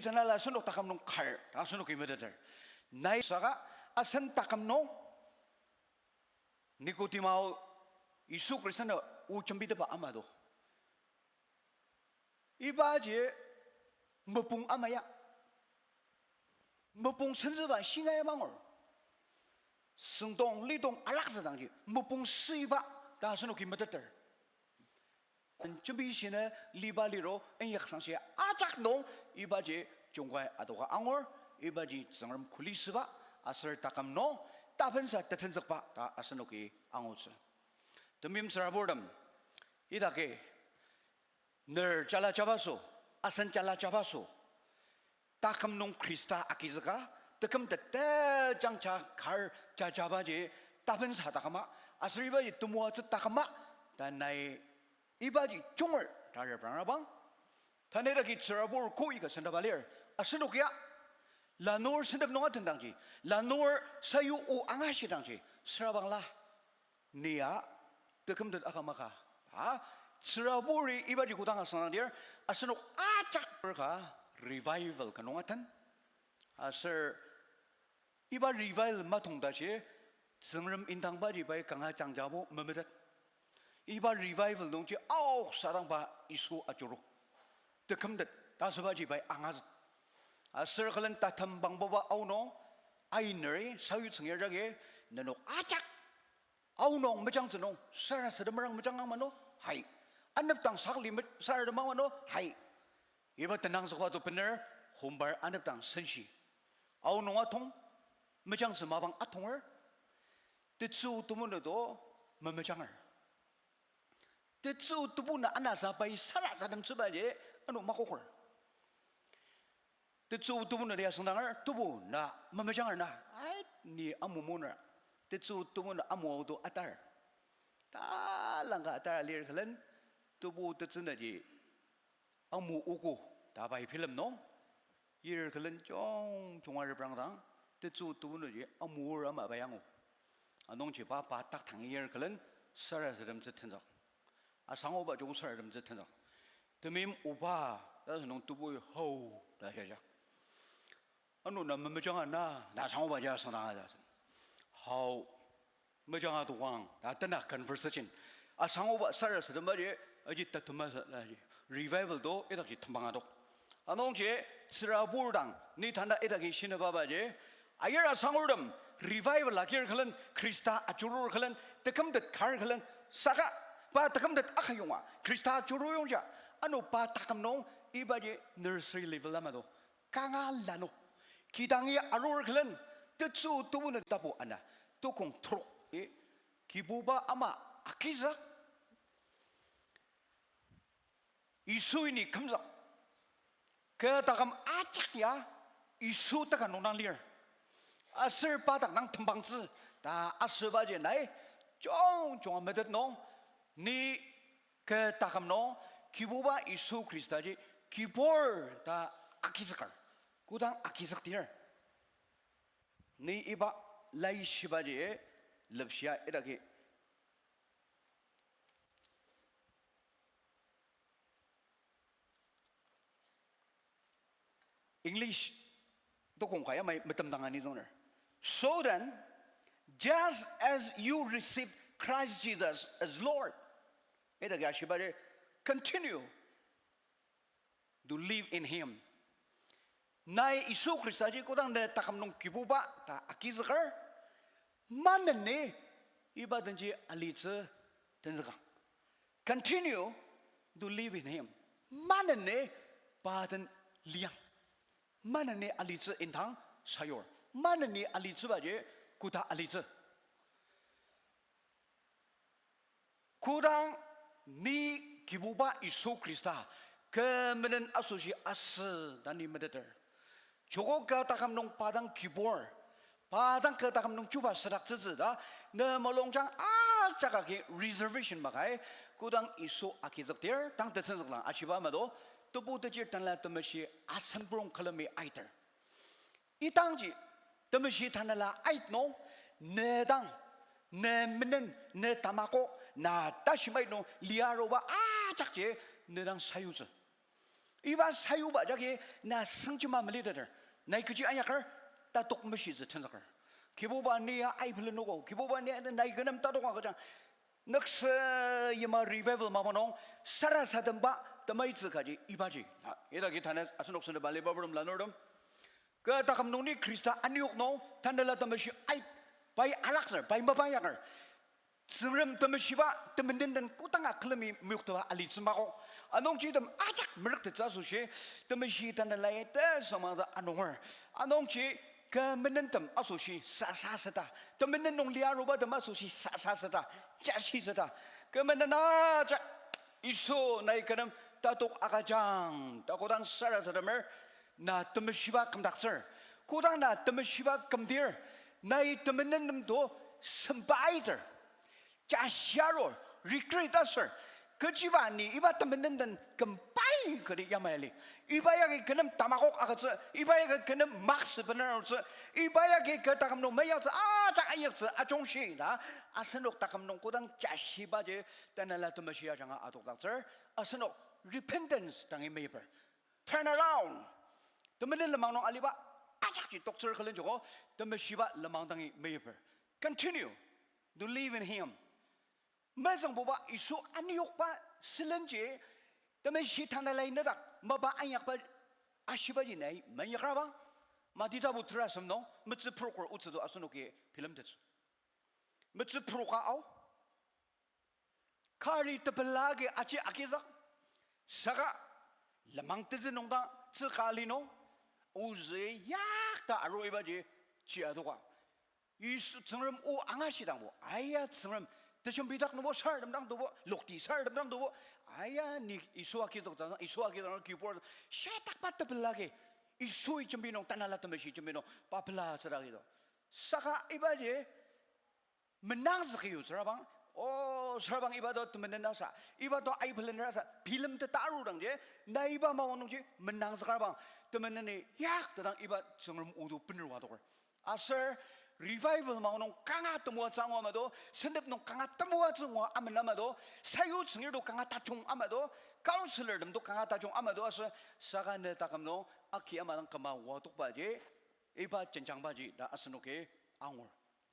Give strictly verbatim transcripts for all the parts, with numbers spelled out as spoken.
Tanela asenok taküm nung kar, ta asenoki meteter. Nai saka asen taküm nung Nikodima o Yisu Khrista na o jembitepba ama do. Ibaji mopung ama ya. Mopung senzüba shinga ya mangur. Süngdong, lidong, alakzüdangji mopung süiba ta asenoki meteter. Jembi shina liba liro, inyaksangshi ajak nung ibaji jungkai adoka angur, ibaji Tsüngrem kuli süba, aser taküm nung tapensa tetenzükba ta asenoki angutsü. Temeim tsüraburtem, idaki ner jala jabaso, asen jala jabaso, taküm nung Khrista agizüka, tekümtet tejangja kar jajabaji tapensa taküma, aser ibaji temoatsü taküma, ta nai ibaji junger ta reprangrabang. Tanü idaki tsürabur ko ika sendaba lir, asenok ya lanur sentep nung atendangji, lanur sayu o angashidangji, sürabangla nia tekümtet aka maka. A, tsüraburi ibaji kodang asüngdangdir, asenok ajak ka revival ka nung aten. Aser iba revival matong tashi, Tsüngrem indangbaji pai kanga jangjabo memetet. Iba revival nungji aok sadangba Yisu ajuru. Tekümtet ta asübaji pai angazük. Aser külen tatem bangboba aonung, aineri sayutsüng ya jagi, nenok ajak aonung mejangtsü nung, sarasadem merang mejang ang mano, hai. Anepdang sakli me-, sarasadem ang mano, hai. Iba tenangzükba to bener, hombar anepdang senshi. Aonung atong, mejangtsü mapang atonger, tetsü tebu nü to memejanger. Tetsü tebu nü anasa pai sarasademtsübaji ano makoker. Tetsü tebu nü lia süngdanger, tebu na memejanger na, ai, ni amu moner. Tetsü tebu nü amu to atar. Talangka atar alir külen, tebu tetsü nüji amu ogo, ta pai film nung. Yir külen jung junga reprangdang, tetsü tebu nüji amu or ama pai angu. Anungji pa pa tak tang yir külen sarasademtsü tenzük. Asangoba jung sarasademtsü tenzük. Temeim oba, ta sünung tebui hau, ta shia ja. Ano na memejanga na, na asangoba ja asüngdanga ta. Hau, mejanga tokang, ta tena conversation. Asangoba sarasadembaji, aji tatema sa, aji revival to, idakji tembang adok. Anungji, tsürabur dang, ni tanda idakji shinababaji, ayir asangurtem, revival akir külen, Khrista ajurur külen, tekümtet kar külen, saka, pa tekümtet akayonga, Khrista ajuru yongja, ano pa taküm nung, ibaji nursery level ama do. Kanga lanu. Kidangi arur külen, tetsü tebu nü tapu ana, tukong trok, e, Kibuba ama agizük. Yisui ni kümzük. Kü taküm ajak ya, Yisu taka nung dang lir. Aser pa dak dang tembangtsü, ta asübaji nai, jung junga metet nung, ni kü taküm nung, Kibuba Yisu Khristaji, kibur ta agizüker, kodang agizükdir. Ni iba laishibaji, lepshia idaki English, tokong ka yamai metemdang ani zoner. So then, just as you received Christ Jesus as Lord, ita kya shiba de, continue to live in Him. Nai Yisu Khristaji kodang ne taküm nung Kibuba ta agizüker, maneni iba denji alitsü tenzükang. Continue to live in Him. Maneni pa den liang. Maneni alitsü indang sayur. Maneni alitsübaji koda alitsü. Kodang ni Kibuba Yisu Khrista kü menen asoshi asü ta ni meteter, joko kü taküm nung pa dang kibur, pa dang kü taküm nung chuba südaktsütsü ta ne mulungjang ajak agi reservation makai, kodang Yisu agizükdir tang tetsüngzüklang ashiba ama do, Tebu Tejir Tanela Temeshi asen prong külemi aiter. Idangji, temeshi tanela ait nung, ne dang, ne menen, ne tamako, na tashimai nung, liaruba ajakji, ne dang sayutsü. Iba sayuba jagi na sengjema meliteter. Nai kechi inyaker, tatok meshitsü tenzüker. Kibuba ni ya aibelenogo. Kibuba ni ya nai kü nem tatok agüjang. Nüksa yima revival mapang nung sarasademba temaitsü kaji ibaji. Na, idaki tanü asenok sendeba liba burum lanurtem. Kü taküm nung ni Khrista aniyok nung Tanela Temeshi ait, pai alakser, pai mapa inyaker. Tsüngrem Temeshiba temenen den kodanga külemi meyoktepa alitsü makok. Anungji item ajak merüktettsü asoshi, Temeshi Tanelai tesüngmangtsü anunger. Anungji kü menentem asoshi sasa süta. Temenen nung lia arubatem asoshi sasa süta. Jashi süta. Kü menen ajak Yisu nai kü nem tatok agüjang ta kodang sarasademer, na temeshiba kümdaktsür. Kodang na temeshiba kümdir, nai temenen nem to semba aiter. Jashi arur, regret aser. Kechiba ni iba temenen den kümpai kati yamai ali. Iba yagi kü nem tamakok agütsü, iba yagi kü nem maksü bener arutsü, iba yagi kü taküm nung meyaktsü, ajak ayaktsü, ajungshi ta. Asenok taküm nung kodang jashibaji Tanela Temeshi ajanga adokdaktsür, asenok repentance dangi meyiper. Turn around. Temenen lenmang nung aliba ajakji toktsür külen joko, temeshiba lenmang dangi meyiper. Continue to live in Him. Mezüngbuba Yisu aniyokba sülenji, Temeshi Tanelai nedak mapa inyakba ashibaji nai menyakraba. Mati tapu terasem nung metsü purok otsü to asenoki bilemtettsü. Metsü purok ka ao. Kari tepela agi aji agizük. Saka lenmang tezü nung dang tsüka li nung, ozü yakta aru ibaji ji adoka. Yisu Tsüngrem o angashidangbo, aya Tsüngrem, tejembidak nungbo saratem dang tobo, lokti saratem dang tobo, aya ni Yisu agizük dang, Yisu agizük dang kibur, shitakba tepela agi, Yisui jembi nung, Tanela Temeshi jembi nung, pa pela süra agido. Saka ibaji, menangzüki yutsürabang, o, sürabang iba to temenen asa, iba to aibelen asa, bilemtet arudangji, na iba mapang nungji menangzükrabang, temeneni yakta dang iba Tsüngrem o to bener adoker. Aser revival mapang nung kanga temoatsü ngua ama to, sentep nung kanga temoatsü ngua amena ama to, sayu tsüngir to kanga tajung ama to, counselor tem to kanga tajung ama to aser, saka ne taküm nung aki ama dang küma oa tokbaji, iba jenjangbaji ta asenoki angur.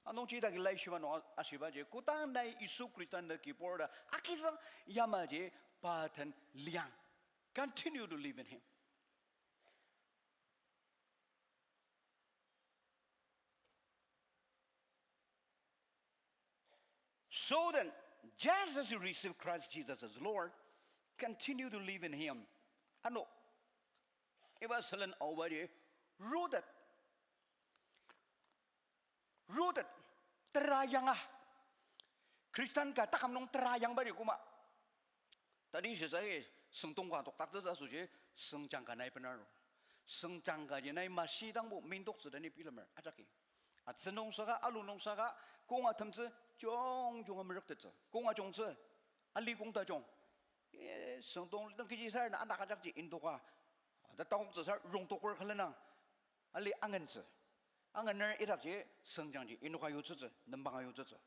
Anungji idaki laishiba nung a-, ashibaji, kodang nai Yisu Khrista ne kibur ta agizük yamaji pa den liang. Continue to live in Him. So then, just as you receive Christ Jesus as Lord, continue to live in Him. Ano, iba sülen aobaji, rooted. Rooted, tera yanga. Khristan ka taküm nung tera yangbaji koma. Tadi shisa ki süngdong ka tokdaktsütsü asoshi süngjang ka nai benaru. Süngjang kaji nai mashidangbo mindoktsü ta ni bilemer ajaki. Atsü nung saka, alu nung saka, kong atemtsü, jungjunga merüktettsü. Kong ajungtsü, ali kong tajung. Eh, süngdong lidang kechi sar na anak ajakji indoka. Ata takoktsü sar rongtoker külenang. Ali angentsü. Angener idakji süngjangji inoka yutsütsü, nembanga yutsütsü.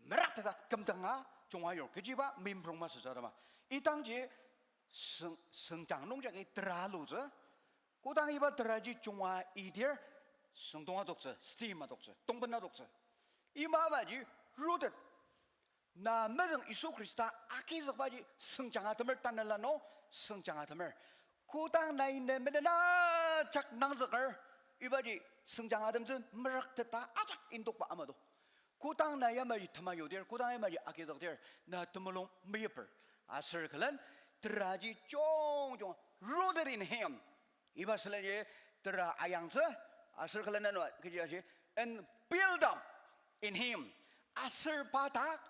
Merak tadak kümdanga junga yur, kechiba mimprong masütsü atema. Idangji süng-, süngjang nungjagi tera lutsü. Kodang iba teraji junga idir, süngdong adoktsü, steam adoktsü, tongben adoktsü. Iba amaji rooted. Na mezüng Yisu Khrista agizükbaji süngjang atemer tanela nung süngjang atemer. Kodang nai ne menen ajak nangzüker, ibaji süngjang atemtsü merükteta ajak indokba ama do. Kodang na yamaji tema yudir, kodang yamaji agizükdir, na temulung meyiper. Aser külen, teraji jungjung, rooted in Him. Iba sülenji tera ayangtsü, aser külen ano kechi ashi, and build up in Him. Aser pa dak,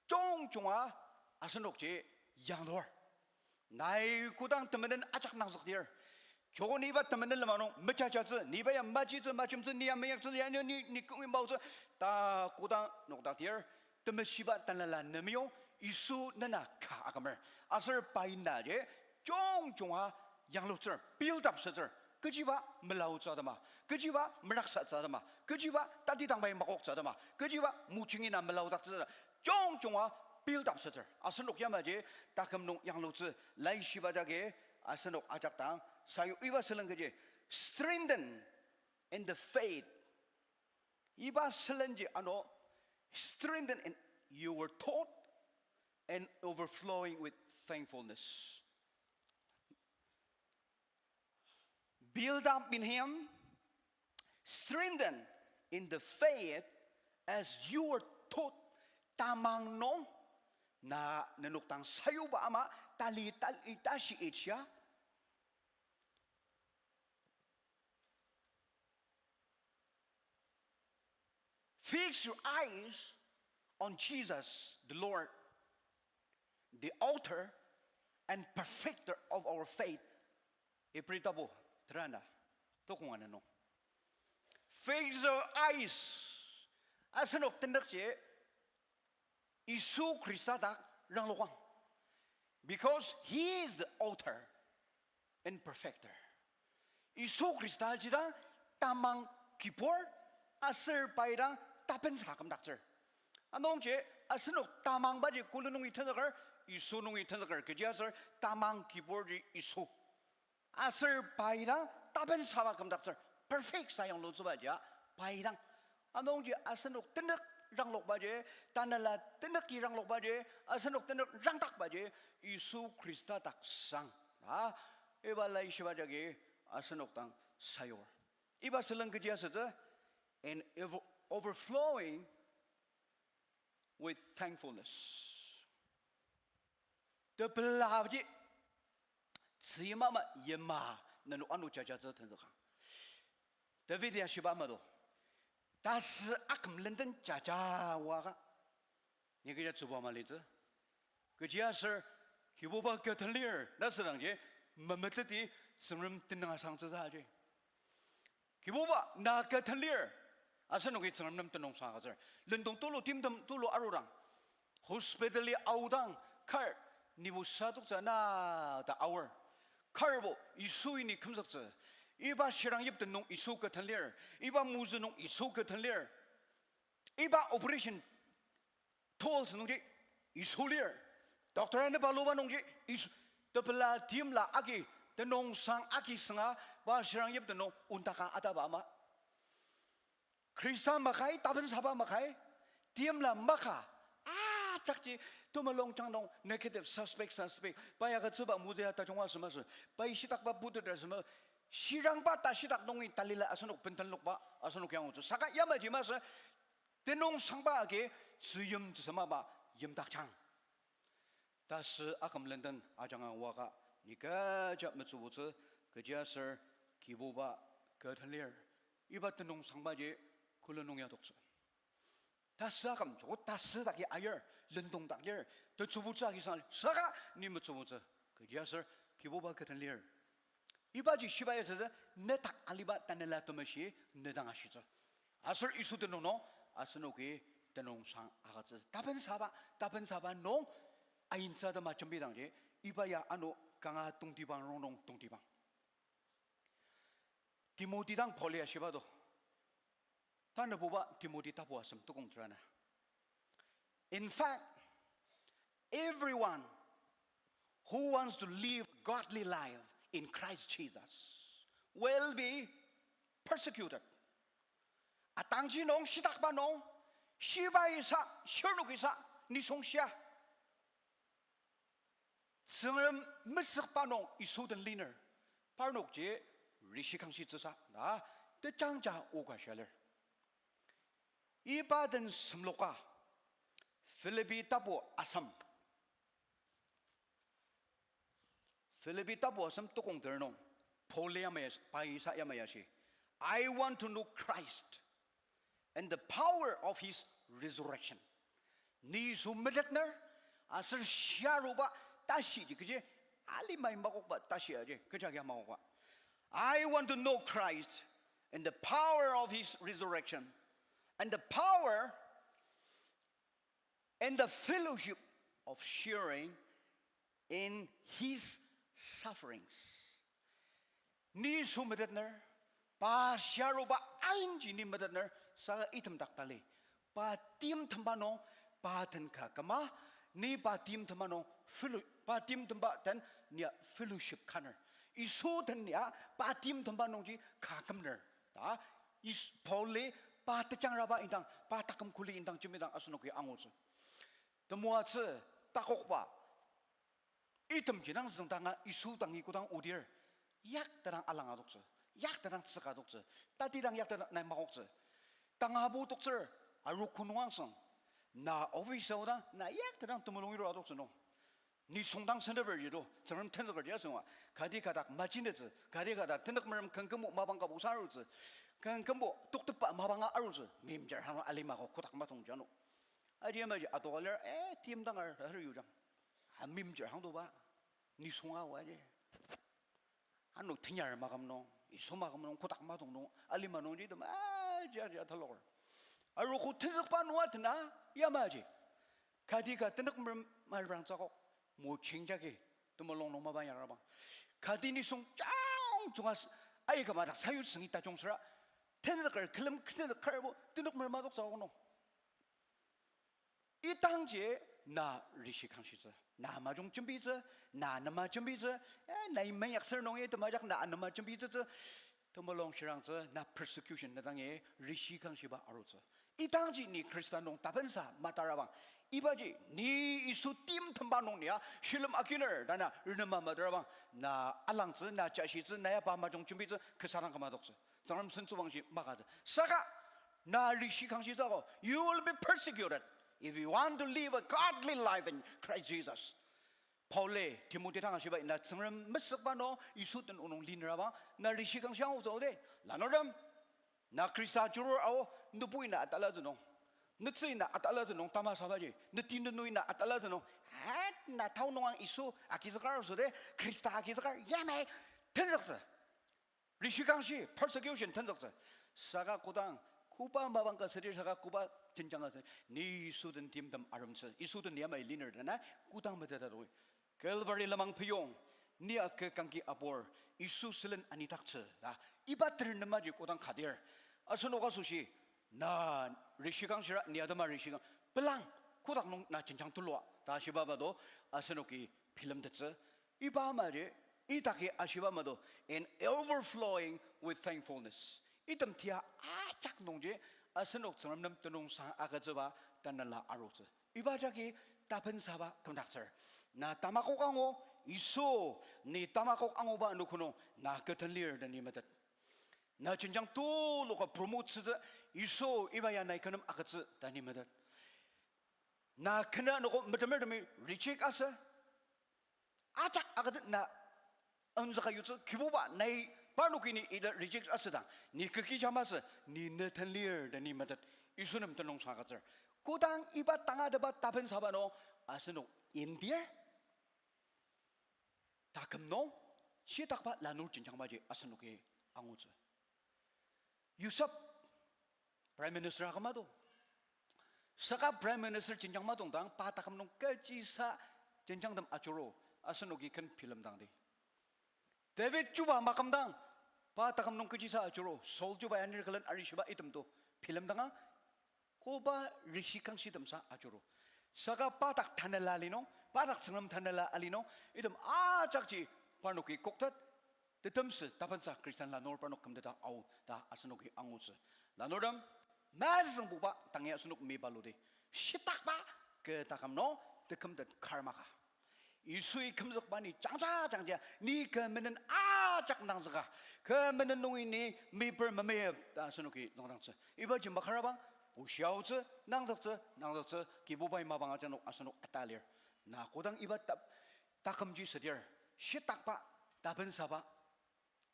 jungjunga asenokji yangdor. Nai kodang temenen ajak nangzükdir. Joko ni iba temenen lenmang nung mejajatsü, ni iba ya majitsü, majemtsü, ni ya meyaktsü, ya ni, ni, ni küngi maotsü, ta kodang nokdakdir, temeshiba tanela nemiyong, Yisu nena ka akümer. Aser pai naji, jungjunga yanglutsür, build up sütsür. Kechiba melaotsü atema, kechiba meraksatsü atema, kechiba tatidangbai makoktsü atema, kechiba mojungi na melaodaktsü atema, jungjunga build up sütsür. Asenok yamaji taküm nung yanglutsü, laishiba jagi asenok ajak dang sayu iba sülen kechi, strengthen in the faith. Iba sülenji ano, strengthen in your thought and overflowing with thankfulness. Build up in him, strengthen in the faith as your thought, tamang nung, na nenok dang sayuba ama, tali, tali, tashi ichia. Fix your eyes on Jesus, the Lord, the author and perfecter of our faith. Ibri tapu terana, tokong ana nung. Fix your eyes. Asenok tenükji Yisu Khrista dak ranglokwang. Because he is the author and perfecter. Yisu Khrista ji dang tamang kibur aser pai dang tapensa kümdaktsür. Anungji asenok tamangbaji kulu nungi tenzüker, Yisu nungi tenzüker, kechiaser tamang kiburji Yisu. Aser pai dang tapensaba kümdaktsür, perfect sa yanglutsübaji, pai dang. Anungji asenok tenük ranglokbaji, tanela tenük ki ranglokbaji, asenok tenük rangdakbaji, Yisu Khrista dak sang. A, iba laishiba jagi asenok dang sayur. Iba sülen kechi asütsü, and ever-, overflowing with thankfulness. Tepelaji, tzüyim ama yima nenok ano jajatsü tenzüka. David ya shiba ama do. Tasü aküm lenden jaja waka. Ni kecha tsübua malitsü. Kechiaser, Kibuba kü den lir, ta südangji, memeteti Tsüngrem tenüng asangtsütsü aji. Kibuba, na kü den lir, asenoki Tsüngrem nem tenüngsang agütsür. Lendong tulu, timtem tulu arudang, hospital-i aodang, kar, nibo sa toktsü na ta aor. Karbo, Yisui ni kümzüktsü. Iba shirang yipten nung Yisu kü den lir. Iba mozü nung Yisu kü den lir. Iba operation tools nungji Yisu lir. Doctor aniba luba nungji Yisu. Tepela timla agi, tenüngsang agi sünga, pa shirang yipten nung undaka ataba ama. Khrista makai, tapensaba makai, timla maka, ajakji temulungjang nung negative, suspect, suspect, pa ya agütsüba mudia tajungba asü masü, pai shitakba pututa asü ma, shirangba ta shitak nungi talila asenok bentenlokba asenok yangutsü. Saka yamaji masü, tenüngsangba agi tzüyim tsüsü mapa yimdakjang. Tasü aküm lenden ajanga waka ni kecha metsübutsü, kechiaser Kibuba kü den lir. Iba tenüngsangbaji kulu nung ya toktsü. Tasü aküm, joko tasü daki ayir, lendong dak lir, tetsübutsü agi sang, saka ni metsübutsü, kechiaser Kibuba kü den lir. Ibaji shiba ya tsütsü, nedak aliba Tanela Temeshi nedang ashitsü. Aser Yisu tenüng nung, asenoki tenüngsang agütsü. Tapensaba, tapensaba nung, aintsü atema jembidangji, iba ya ano kanga tongtibang rongnung tongtibang. Timothy dang Paul ya shiba do. Tanabuba Timothy tapu asem tukong terana. In fact, everyone who wants to live godly life in Christ Jesus will be persecuted. Atangji nung, shitakba nung, shibai sa, shirnoki sa, nisung shia. Tsüngrem mesükba nung Yisu den liner, parnokji rishi kangshitsüsa na tejangja oka shia lir. Iba den semloka, Philippi tapu asem. Philippi tapu asem tukong ter nung, Paul yamai, pai sa yamai ashi, I want to know Christ and the power of his resurrection. Ni Yisu metetner, aser shia aruba tashi ji kechi, alimai makokba tashi aji, kecha kia makokba. I want to know Christ and the power of his resurrection and the power and the fellowship of sharing in his sufferings. Ni Yisu metetner, pa shia aruba ainji ni metetner, saka item dak tali. Pa timtemba nung, pa den ka küma, ni pa timtemba nung fellow-, pa timtemba den nia fellowship kaner. Yisu den nia pa timtemba nungji kakümner. Ta, Yis-, Paul-i pa tejangraba indang, pa taküm kuli indang jembidang asenoki angutsü. Temoatsü takokba. Itemji dang züngdanga Yisu dangi kodang odir, yak tedang alang adoktsü, yak tedang tsüka adoktsü, tatidang yak tedang nai makoktsü. Tangabo toktsür, arogo nung angsang. Na office aodang, na yak tedang temulung yur adoktsü nung. Nisung dang senteper jido, Tsüngrem tenzüker ji asünga. Kati kadak majinetsü, kati kadak tenük merem kengkümbo mapang kabu sa arutsü. Kengkümbo toktepba mapanga arutsü, mimjar hang alimako kotak matong jano. Aji yamaji atoka lir, eh, timdangar, har yujang. Amimjir hangdoba, nisunga waji. Ano tenyar maküm nung, Yisu maküm nung, kotak matong nung, alima nungji tem, ah, ja, ja, taloker. Arogo tenzükba nunga tena, yamaji. Kati ka tenük merem, marangtsüko, moching jagi, temulung nung mapa yarabang. Kati nisung jang junga s-, aika madak sayutsüngi tajung süra, tenzüker, külem tenzükerbo, tenük merem adoktsüko nung. Idangji na rishi kangshitsü, na majung jembitsü, na anema jembitsü, eh, nai meyakser nungi temajak na anema jembitsütsü, temulung shirangtsü, na persecution na dangi rishi kangshiba arutsü. Idangji ni Khrista nung tapensa matarabang, ibaji ni Yisu timtemba nung nia shilem akiner, ta na renema matarabang, na alangtsü, na jashitsü, na yaba majung jembitsü, kasa dang küma adoktsü. Tsüngrem sentsüwangji makatsü. Saka, na rishi kangshitsüko, you will be persecuted if you want to live a godly life in Christ Jesus. Paul-i Timothy dang ashiba, na Tsüngrem mesükba nung, Yisu den onung lineraba, na rishi kangshi angutsü ode. Lanurtem, na Khrista ajurur ao, nübui na atalatsü nung, nütsü na atalatsü nung, tamasabaji, nüti nünui na atalatsü nung, at na tao nungang Yisu agizükar arutsü de, Khrista agizükar, yamai, tenzüktsü. Rishi kangshi, persecution, tenzüktsü. Saka kodang, koba mapang ka südir saka koba jenjang ka südir, ni Yisu den timtem aremtsü, Yisu den yamai liner ta na, kodang meteta toi. Calvary lenmang peyong, ni aka kangki abor, Yisu sülen anidaktsü, ta. Iba ter nemaji kodang kadir. Asenok asoshi, na rishi kangshira, ni atema rishi kang, pelang, kodak nung na jenjang tulua, ta shiba ba do, asenoki bilemtettsü. Iba amaji, idaki ashiba ama do, and overflowing with thankfulness. Item tia ajak nungji, asenok Tsüngrem nem tenüngsang agütsüba tanela arutsü. Iba jagi tapensaba kümdaktsür. Na tamakok angu, Yisu, ni tamakok anguba anogo nung, na kü den lir ta ni metet. Na jenjang tuluka promote asütsü, Yisu, iba ya nai kü nem agütsü ta ni metet. Na kü na anogo metemertemi reject asü, ajak agütsü na anzüka yutsü, Kibuba, nai parnoki ni ita reject asüdang, ni kü kecha masü, ni ne den lir ta ni metet, Yisu nem tenüngsang agütsür. Kodang iba tangatetba tapensaba nung, asenok indir, taküm nung, shitakba lanur jenjangbaji asenoki angutsü. Yusuf, Prime Minister aküma do. Saka Prime Minister jenjang matongdang, pa taküm nung kechisa jenjangtem ajuru, asenoki ken bilemdang di. David chuba makümdang, pa taküm nung kechisa ajuru, Saul chuba ya nir külen arishiba item to bilemdanga, koba rishi kangshitemsa ajuru. Saka pa dak tanela ali nung, pa dak Tsüngrem tanela ali nung, item ajakji parnoki koktet, tetemsü tapensa Christian lanur parnok kümteta ao ta asenoki angutsü. Lanurtem, mezüngbuba tangi asenok mebaludi, shitakba kü taküm nung tekümtet kar maka. Yisui kümzükba ni jangja jangja, ni kü menen ajak nangzüka, kü menen nungi ni meper memeyip ta asenoki nungdangtsü. Ibaji makarabang, bushiaotsü, nangzüktsü, nangzüktsü, Kibubai mapang ajanok asenok atalir. Na kodang iba ta- takümji südir, shitakba, tapensaba,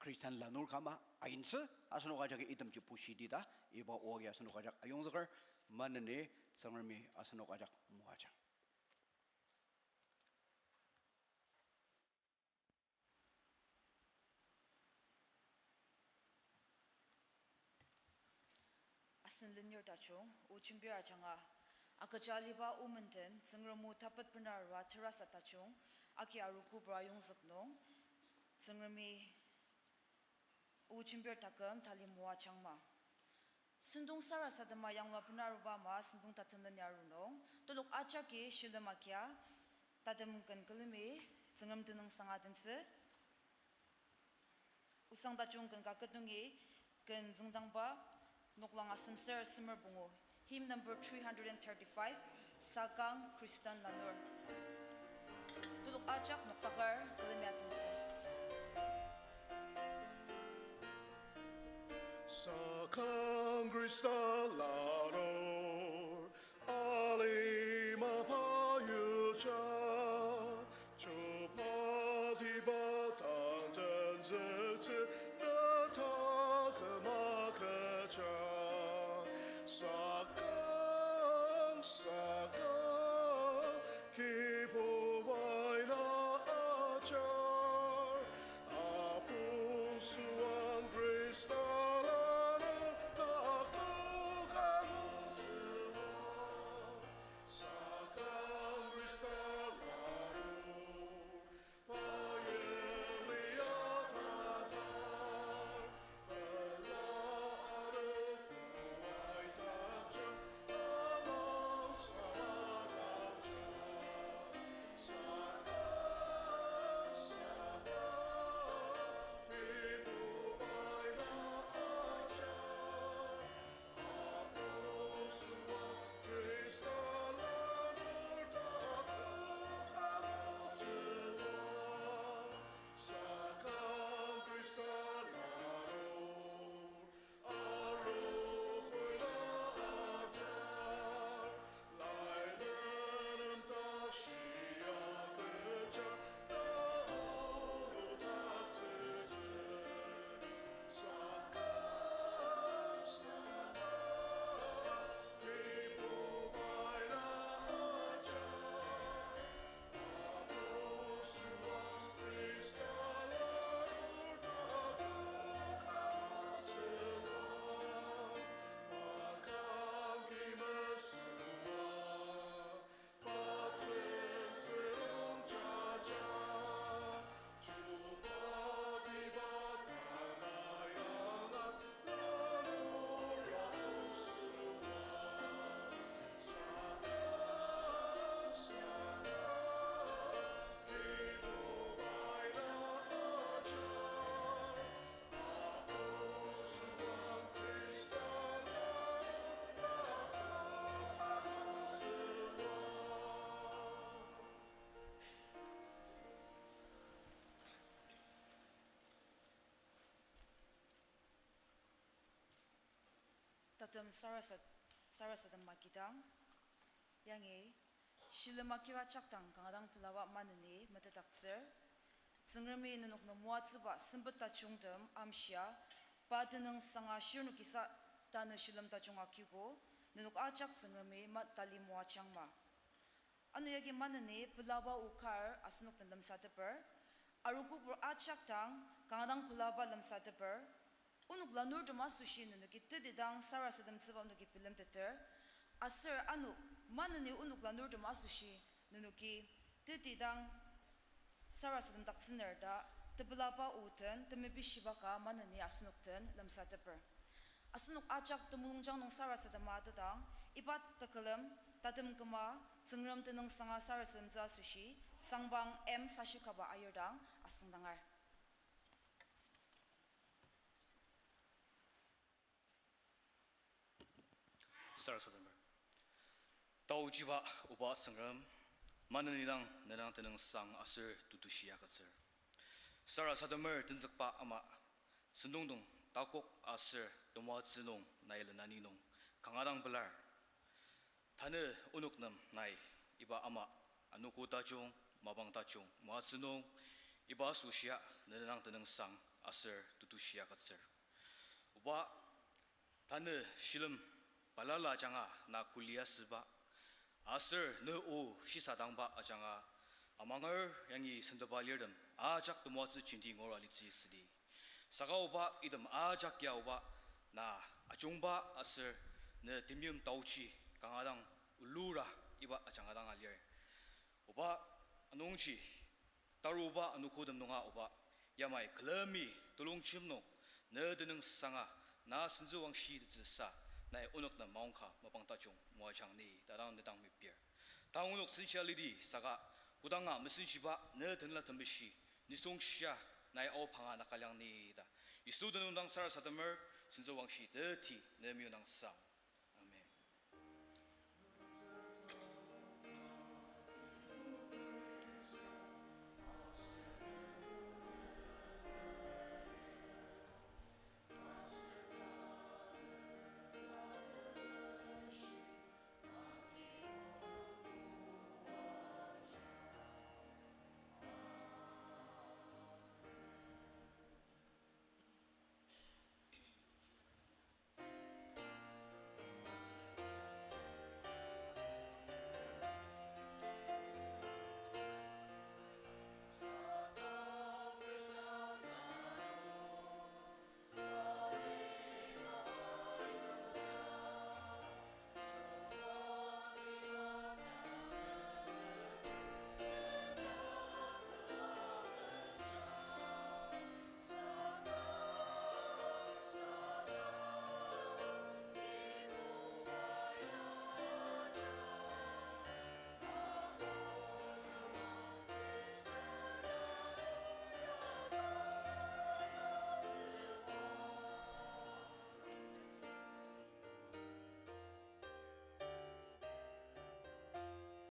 Christian lanur kama aintsü, asenok ajaki itemji bushidi ta, iba oagi asenok ajak ayongzüker, maneni Tsüngremi asenok ajak moajang. Asen lenir tajung, o jembir ajanga, agüja aliba o menden, Tsüngrem o tapet bena arua terasa tajung, agi arogobur ayongzük nung, Tsüngremi o jembir taküm tali moajangma. Sentong sarasadema yanglua bena aruba ama sentong tatem leni aru nung, telok ajaki shilem agia, Tatem ken külemi Tsüngrem tenüngsang atentsü. Osang tajung ken ka ket nungi ken züngdangba, noklang asem ser semer pungu. Hymn number three hundred and thirty-five, Sakang Khristan Lanur. Telok ajak noktaker külemi atentsü. Sakang Khristan lanur, alima pa yuja, chubatiba tang tenzüktsü, na taküm agüja. Sakang, sakang, Kibubai na ajar, apung süang Khrista lanur takok angutsüba. Sakang Khrista lanur, Tatem sarasa-, sarasadema kidang, yangi, shilem akira jakdang kanga dang pelaba maneni metetdaktsür. Tsüngremi nenok nem moatsüba sempet tajungtem amshia, pa tenüngsanga shirnokisa tanü shilem tajung akiko, nenok ajak Tsüngremi ma tali moajangma. Ano yagi maneni pelaba o kar asenok den lemsateper, arogobur ajak dang kanga dang pelaba lemsateper, onok lanurtem asoshi nenoki tetidang sarasademtsüba onoki bilemteter, aser ano maneni onok lanurtem asoshi nenoki tetidang sarasademdaktsüner ta tepelaba o den temepishiba ka maneni asenok den lemsateper. Asenok ajak temulungjang nung sarasadema atedang, iba tekülem, tatem küma, Tsüngrem tenüngsanga sarasademtsü asoshi, sangbang M Sashikaba ayir dang asüngdangar. Sarasademer. Taochiba oba Tsüngrem, maneni dang ne dang tenüngsang aser tetushi agütsür. Sarasademer tenzükba ama, sentongtong takok aser temoatsü nung nai lenani nung kanga dang pelar. Tanü onok nem nai iba ama anogo tajung, mapang tajung moatsü nung, iba asoshia ne dang tenüngsang aser tetushi agütsür. Oba, tanü shilem balala ajanga na kuli asüba, aser ne o shisadangba ajanga, amanger yangi sentepa lirtem ajak temoatsü jenti ngura litsü südi. Saka oba item ajak ya oba na ajungba aser ne temeim taochi kanga dang ulura iba ajanga dang alir. Oba anungji taruba anogotem nunga oba, yamai külemi telongjem nung ne tenüngsanga na sentsüwangshi tetsüsa nai onok nem maongka mapang tajung moajang ni ta dang ne dang mepir. Tang onok sensa lidi saka Kodanga mesenshiba ne Tenüla Temeshi, nisung shia nai aopanga naka liang ni ta. Yisu tenüng dang sarasademer, sentsü wangshi teti ne meyonang sang.